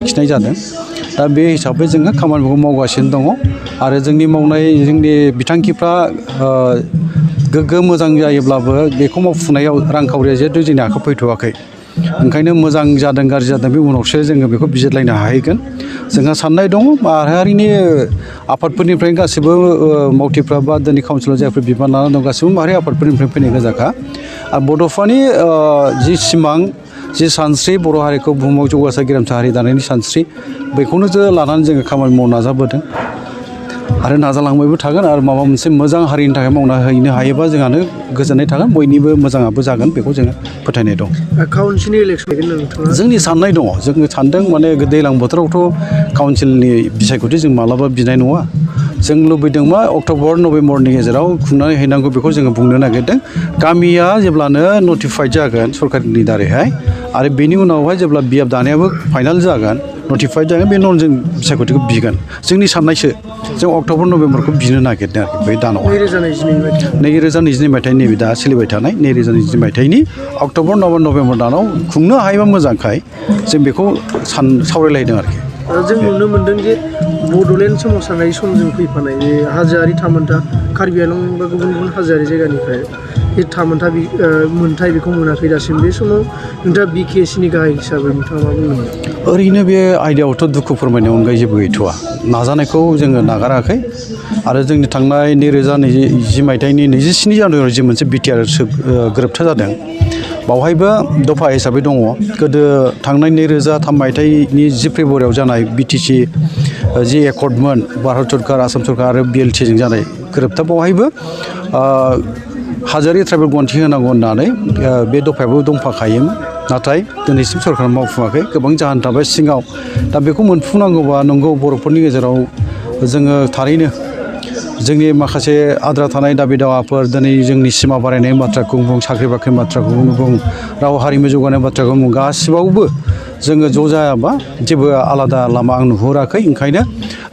लाखिनाय जादों दा बे हिसाबै जोङो खामानिखौ मावगासिनो दङ आरो जोंनि मावनाय जोंनि बिथांखिफ्रा गोग्गो मोजां जायोब्लाबो बेखौ मावफुंनायाव रांखावरिया जिहेतु जोंनि आखायाव फैथ'वाखै ओंखायनो मोजां जादों गाज्रि जादों बे उनावसो जोङो बेखौ बिजिरलायनो हाहैगोन जोंहा साननाय दङ माहारियारि आफादफोरनिफ्राय गासिबो मावथिफ्रा बा दिनै काउन्सिलाव जायफोर बिबान लानानै दं गासिबो माहारि आफादफोरनिफ्राय फैनाय गोजाखा आरो बड'फानि जि सिमां जि सानस्रि बर' हारिखौ बुहुमाव जौगासार गेरेमसा हारि दानायनि सानस्रि बेखौनो लानानै जोङो खामानि मावनो नाजाबोदों आरो नाजालांबायबो थागोन आरो माबा मोनसे मोजां हारिनि थाखाय मावना हैनो हायोबा जोंहानो गोजोननाय थागोन बयनिबो मोजाङाबो जागोन बेखौ जोङो फोथायनाय दं। काउन्सिलनि इलेक्सन नोंथाङा जोंनि साननाय दङ जोङो सानदों माने दैज्लां बोथोरावथ' काउन्सिलनि बिसायख'थि जों मालाबा बिनाय नङा जों लुबैदों मा अक्ट'बर नभेम्बरनि गेजेराव खुंनानै हैनांगौ बेखौ जोङो बुंनो नागिरदों गामिया जेब्लानो नटिफाइड जागोन सरकारनि दारैहाय आरो बेनि उनावहाय जेब्ला बियाब दानायाबो फाइनाल जागोन नटिफाइड जागोन बे उनाव जों बिसायख'थिखौ बिगोन जोंनि साननायसो जों अक्ट'बर नभेम्बरखौ बिनो नागिरदों आरोखि बे दानाव 2022 मायथाइनि नैबे दा सोलिबाय थानाय 2022 मायथाइनि अक्ट'बर नभेम्बर दानाव खुंनो हायोबा मोजांखाय जों बेखौ सावरायलायदों आरोखि जों नुनो मोनदों जे बड'लेण्ड सोमावसारनाय समजों फैफानाय बे हाजोआरि थामोनथा कार्बि आलं बा गुबुन गुबुन हाजोआरि जायगानिफ्राय बे थामोनथा मोनथाय बेखौ मोनाखै दासिम बे समाव नोंथाङा बिकेसिनि गाहाय हिसाबै नोंथाङा मा बुंनो ओरैनो बे आयदायावथ' दुखु फोरमायनायनि अनगायै जेबो गैथ'वा नाजानायखौ जोङो नागाराखै आरो जोंनि थांनाय 2020 मायथाइनि 27 जानुवारियाव जि मोनसे बिटिआर गोरोबथा जादों बावहायबो दफा हिसाबै दङ गोदो थांनाय 2003 मायथाइनि 10 फेब्रुवारियाव जानाय बिटिसि जि एकर्डमोन भारत सरकार आसाम सरकार आरो बिएलटिजों जानाय गोरोबथा बावहायबो हाजोआरि ट्राइबेल गनायथि होनांगौ होननानै बे दफायाबो दंफाखायोमोन नाथाय दिनैसिम सरकारा मावफुङाखै गोबां जाहोन थाबाय सिङाव दा बेखौ मोनफुंनांगौबा नंगौ बर'फोरनि गेजेराव जोङो थारैनो जोंनि माखासे आद्रा थानाय दाबि दावाफोर दिनै जोंनि सिमा बारायनायनि बाथ्राखौ बुं साख्रि बाख्रिनि बाथ्राखौ बुं राव हारिमु जौगानायनि बाथ्राखौ बुं गासिबावबो जोङो ज' जायाबा जेबो आलादा लामा आं नुहुराखै ओंखायनो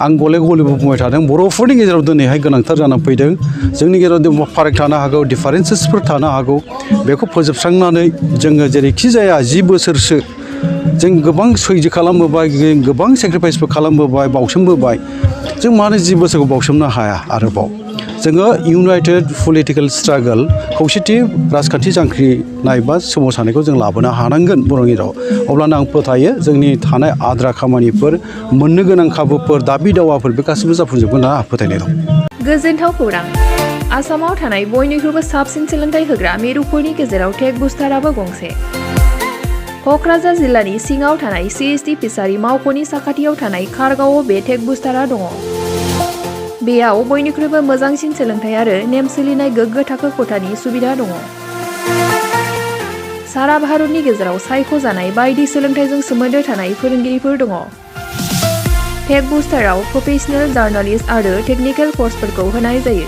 आं गले गलेबो बुंबाय थादों बर'फोरनि गेजेराव दिनैहाय गोनांथार जानानै फैदों जोंनि गेजेराव फाराग थानो हागौ डिफारेन्सेसफोर थानो हागौ बेखौ फोजोबस्रांनानै जोङो जेरैखि जाया 10 बोसोरसो जों गोबां सैज्य खालामबोबाय गोबां सेक्रिफाइसबो खालामबोबाय बावसोमबोबाय जों मानो 10 बोसोरखौ बावसोमनो हाया आरोबाव जोङो इउनाइटेड पलिटिकेल स्ट्रागल खौसेथि राजखान्थि जांख्रिनाय बा सोमावसारनायखौ जों लाबोनो हानांगोन बर'नि राव अब्लानो आं फोथायो जोंनि थानाय आद्रा खामानिफोर मोननो गोनां खाबुफोर दाबि दावाफोर बे गासिबो जाफुंजोबगोन होनना आं फोथायनाय दं। गोजोनथाव खौरां आसामाव थानाय बयनिख्रुइबो साबसिन सोलोंथाइ होग्रा मिरुफोरनि गेजेराव टेक बुस्टाराबो गंसे क'क्राझार जिल्लानि सिङाव थानाय CST फिसारि मावख'नि साखाथियाव थानाय खारगावआव बे टेक बुस्टारा दङ। बेयाव बयनिख्रुइबो मोजांसिन सोलोंथाइ आरो नेम सोलिनाय गोग्गो थाखो खथानि सुबिदा दङ। सारा भारतनि गेजेराव सायख'जानाय बायदि सोलोंथाइजों सोमोन्दो थानाय फोरोंगिरिफोर दङ। टेक बुस्टाराव प्रफेशनेल जार्नालिस्ट आरो टेकनिकेल कर्सफोरखौ होनाय जायो।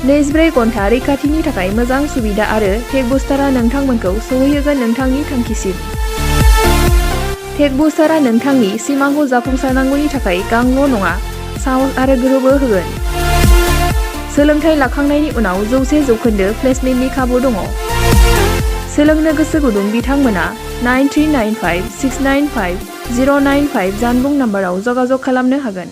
24 घन्टा रैखाथिनि थाखाय मोजां सुबिदा आरो टेक बुस्टारा नोंथांमोनखौ सौहैहोगोन नोंथांनि थांखिसिम। टेक बुस्टारा नोंथांनि सिमांखौ जाफुंसारनांगौनि थाखाय गांल' नङा साहस आरो गोहोबो होगोन। सोलोंथाइ लाखांनायनि उनाव 100% प्लेसमेन्टनि खाबु दङ। सोलोंनो गोसो गुदुं बिथांमोना 9395695095 जानबुं नाम्बाराव जगाजग खालामनो हागोन।